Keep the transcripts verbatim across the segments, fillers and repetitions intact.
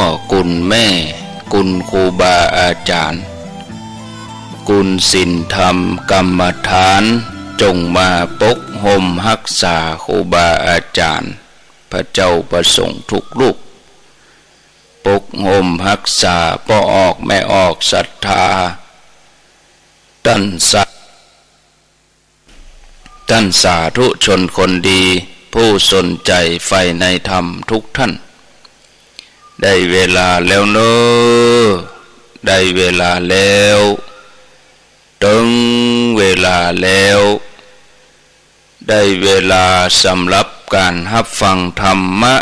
พ่อกุณแม่ กุณครูบาอาจ๋ารย์ กุณศีลธรรมกรรมฐาน จงมาปกฮ่มฮักษาครูบาอาจ๋ารย์ พระเจ้าพระสงฆ์ทุกรูป ปกฮ่มฮักษาป้อออกแม่ออกศรัทธา ต้านสา ต้านสาธุชนคนดี ผู้สนใจ๋ใฝ่ในธรรมทุกท่าน ได้เวลาแล้วเน่อ ได้เวลาแล้ว เถิงเวลาแล้ว ได้เวลาสำหรับก๋านฮับฟังธรรมะ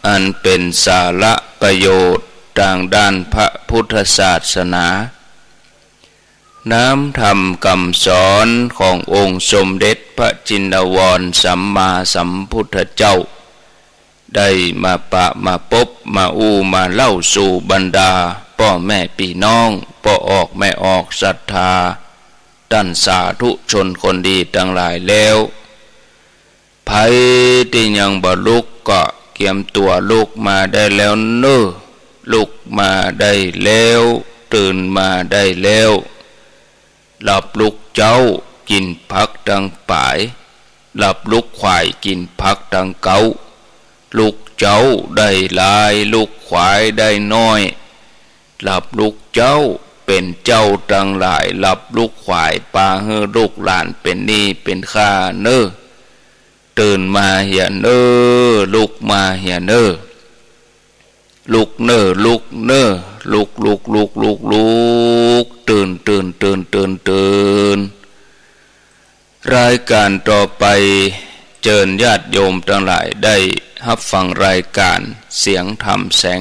อันเป๋นสาระประโยชน์ตางด้านพระพุทธศาสนา น้ำธรรมกำสอนขององค์สมเด็จพระจินวรสัมมาสัมพุทธเจ้า ได้มาปะมาปบมาอู้มาเล่าสู่บรรดาป้อแม่ปี้น้อง ป้อออกแม่ออกศรัทธา ต้านสาธุชนคนดีตังหลายแล้ว ใผตี้ยังบ่ลุกก็เกียมตั๋วลุกมาได้แล้วเน่อ ลุกมาได้แล้ว ตื่นมาได้แล้ว หลับลุกเจ๊ากิ๋นผักตังป๋าย หลับลุกขวายกิ๋นผักตังเก๊า ลุกเจ๊าได้หลาย ลุกขวายได้น้อย หลับลุกเจ๊าเป๋นเจ้าตังหลาย หลับลุกขวายปาหื้อลูกหลานเป๋นหนี้เป๋นข้าเน่อ ตื่นมาเหียเน่อ ลุกมาเหียเน่อ ลุกเน่อ ลุกเน่อ ลุก ลุก ลุก ลุก ลุก ตื่น ตื่น ตื่น ตื่น ตื่น รายก๋านต่อไป เจิญญาติโยมตังหลายได้ฮับฟังรายก๋านเสียงธรรมแสง